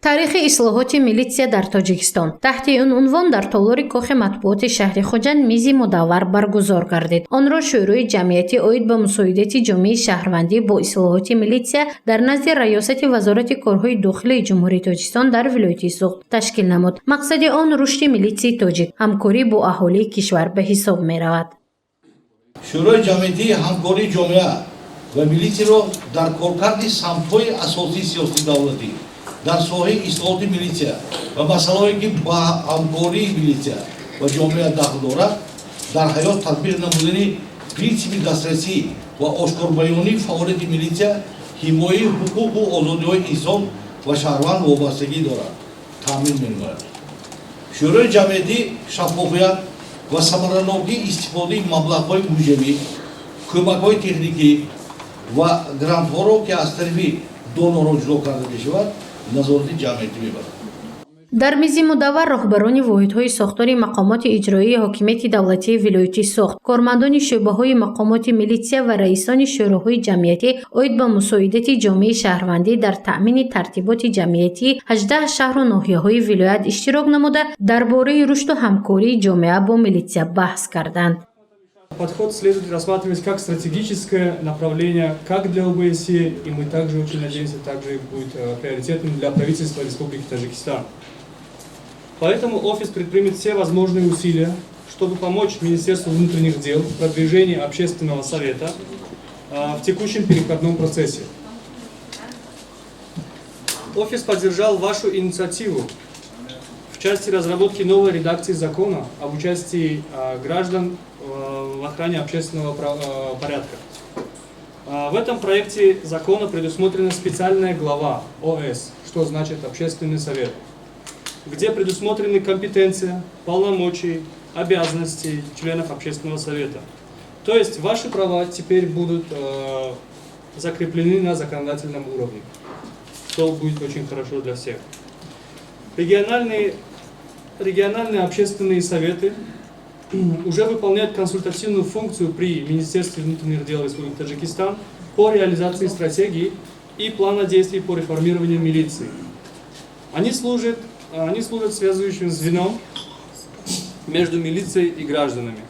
Таърихи ислоҳоти милитсия дар Тоҷикистон. Таҳти ин унвон дар толори Кохи матбуоти шаҳри Хуҷанд мизи мудаввар баргузор гардид. Онро Шӯрои ҷамъиятӣ оид ба мусоидати ҷомеаи шаҳрвандӣ бо ислоҳоти милитсия дар назди Раёсати Вазорати корҳои дохилии Ҷумҳурии Тоҷикистон дар вилояти Суғд ташкил намуд. Мақсади он рушди милитсияи тоҷик, ҳамкорӣ бо аҳолии кишвар ба ҳисоб меравад. Шӯрои ҷамъиятии ҳамкории ҷомеа ва милитсияро дар коркарди самтҳои асосии сиёсати давлатӣ дар соҳаи ислоҳоти милитсия ва масъалаҳое, ки ба ҳамкории милитсия ва ҷомеа дахл дорад, дар ҳаёт татбиқ намудани принсипи дастрасӣ ва ошкорбаёнии фаъолияти милитсия, ҳимояи ҳуқуқу озодиҳои инсон ва шаҳрванд вобастагӣ дорад, таъмин менамояд. Шӯрои ҷамъиятӣ шаффофият ва самаранокии истифодаи маблағҳои буҷавӣ, кӯмакҳои техникӣ ва грантҳоро, ки аз тарафи донорҳо ҷудо карда мешавад, назорати ҷамъиятӣ мебарад. Дар мизи мудаввар роҳбарони воҳидҳои сохтори мақомоти иҷроии ҳокимияти давлатии вилояти Суғд, кормандони шӯъбаҳои мақомоти милитсия ва раисони шӯроҳои ҷамъиятӣ оид ба мусоидати ҷомеаи шаҳрвандӣ дар таъмини тартиботи ҷамъиятии 18 шаҳру ноҳияҳои вилоят иштирок намуда, дар бораи рушду ҳамкории ҷомеа бо милитсия баҳс карданд. Подход следует рассматривать как стратегическое направление как для ОБСЕ, и мы также очень надеемся, также будет приоритетным для правительства Республики Таджикистан. Поэтому офис предпримет все возможные усилия, чтобы помочь Министерству внутренних дел в продвижении общественного совета в текущем переходном процессе. Офис поддержал вашу инициативу в части разработки новой редакции закона об участии граждан в охране общественного порядка. В этом проекте закона предусмотрена специальная глава ОС, что значит Общественный совет, где предусмотрены компетенция, полномочия, обязанности членов Общественного совета. То есть ваши права теперь будут закреплены на законодательном уровне, что будет очень хорошо для всех. Региональные общественные советы уже выполняют консультативную функцию при Министерстве внутренних дел Республики Таджикистан по реализации стратегии и плана действий по реформированию милиции. Они служат связующим звеном между милицией и гражданами.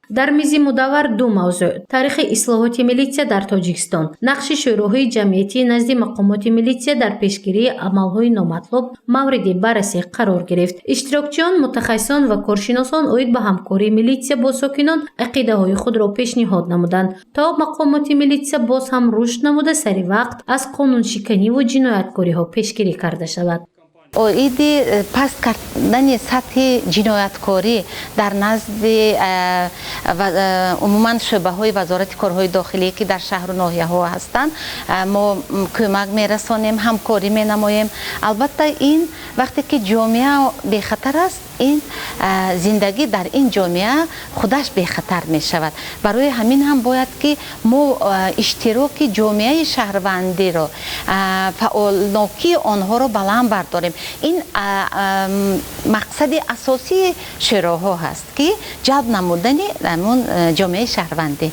Дар мизи мудаввар ду мавзӯъ: таърихи ислоҳоти милитсия дар Тоҷикистон, нақши шӯроҳои ҷамъиятӣ назди мақомоти милитсия дар пешгирии амалҳои номатлуб мавриди баррасӣ қарор гирифт. Иштирокчиён, мутахассисон ва коршиносон оид ба ҳамкории милитсия бо сокинон ақидаҳои худро пешниҳод намуданд, то мақомоти милитсия боз ҳам рушд намуда, сари вақт аз қонуншиканиву ҷинояткориҳо пешгирӣ карда шавад. Оиди паст кардани сатҳи ҷинояткорӣ дар назди умуман шӯъбаҳои Вазорати корҳои дохилӣ, ки дар шаҳру ноҳияҳо ҳастанд, мо кӯмак мерасонем, ҳамкорӣ менамоем. Албатта, ин вақте ки ҷомеа бехатар аст, ин зиндагӣ дар ин ҷомеа худаш бехатар мешавад. Барои ҳамин ҳам бояд, ки мо иштироки ҷомеаи шаҳрвандиро, фаъолнокии онҳоро баланд бардорем. Ин мақсади асосии шӯроҳо ҳаст, ки ҷалб намудани ҳамун ҷомеаи шаҳрвандӣ.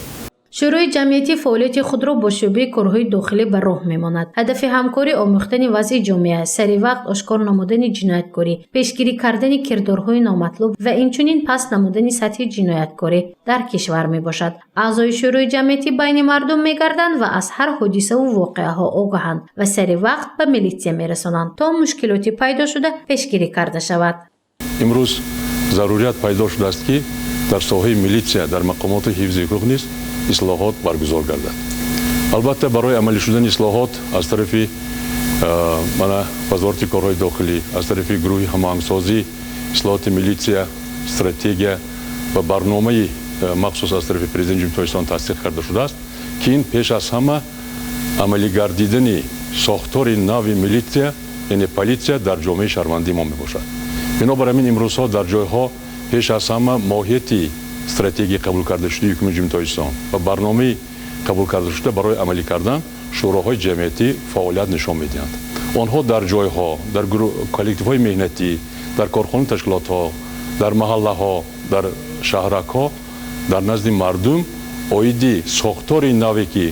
Шӯрои ҷамъиятӣ фаъолияти худро бо шӯъбаи корҳои дохилӣ ба роҳ мемонад. Ҳадафи ҳамкорӣ омӯхтани вазъи ҷомеа, сари вақт ошкор намудани ҷинояткорӣ, пешгирӣ кардани кирдорҳои номатлуб ва инчунин паст намудани сатҳи ҷинояткорӣ дар кишвар мебошад. Аъзои шӯрои ҷамъиятӣ байни мардум мегарданд ва аз ҳар ҳодисаву воқеаҳо огаҳанд ва сари вақт ба милитсия мерасонанд, то мушкилоти пайдо шуда пешгирӣ карда шавад. Имрӯз зарурият пайдо шудааст, ки дар соҳаи милитсия, дар мақомоти ҳифзи ҳуқуқ низ ислоҳот баргузор гардад. Албатта, барои амалӣ шудани ислоҳот аз тарафи мана Вазорати корҳои дохилӣ, аз тарафи гурӯҳи ҳамоҳангсозӣ ислоҳоти милитсия стратегия ва барномаи махсус аз тарафи Президенти Ҷумҳурии Тоҷикистон тасдиқ карда шудааст, ки ин пеш аз ҳама амалигардидани сохтори нави милитсия, яъне политсия дар ҷомеаи шаҳрвандии мо мебошад. Бинобар ҳамин, имрӯзҳо дар ҷойҳо пеш аз ҳама моҳияти стратегияи қабул карда шудаи Ҳукумати Ҷумҳурии Тоҷикистон ва барномаи қабул карда шуда барои амалӣ кардан шӯроҳои ҷамъиятӣ фаъолият нишон медиҳанд. Онҳо дар ҷойҳо, дар коллективҳои меҳнатӣ, дар корхону ташкилотҳо, дар маҳаллаҳо, дар шаҳракҳо, дар назди мардум оиди сохтори наве, ки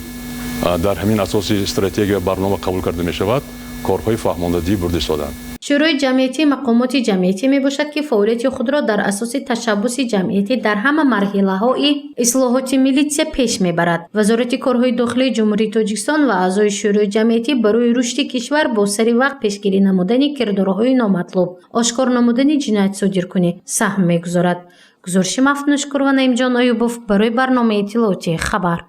дар ҳамин асоси стратегия, барнома қабул карда мешавад. Корҳои фаҳмондадиҳӣ бурда истоданд. Шӯрои ҷамъиятӣ мақомоти ҷамъиятӣ мебошад, ки фаъолияти худро дар асоси ташаббуси ҷамъиятӣ дар ҳама марҳилаҳои ислоҳоти милитсия пеш мебарад. Вазорати корҳои дохилии Ҷумҳурии Тоҷикистон ва аъзои шӯрои ҷамъиятӣ барои рушди кишвар бо сари вақт пешгирӣ намудани кирдорҳои номатлуб, ошкор намудани ҷиноятсодиркунӣ саҳм мегузорад. Гузориши Мафтунушкур ва Наимҷон Аюбов барои барномаи иттилоотии «Хабар».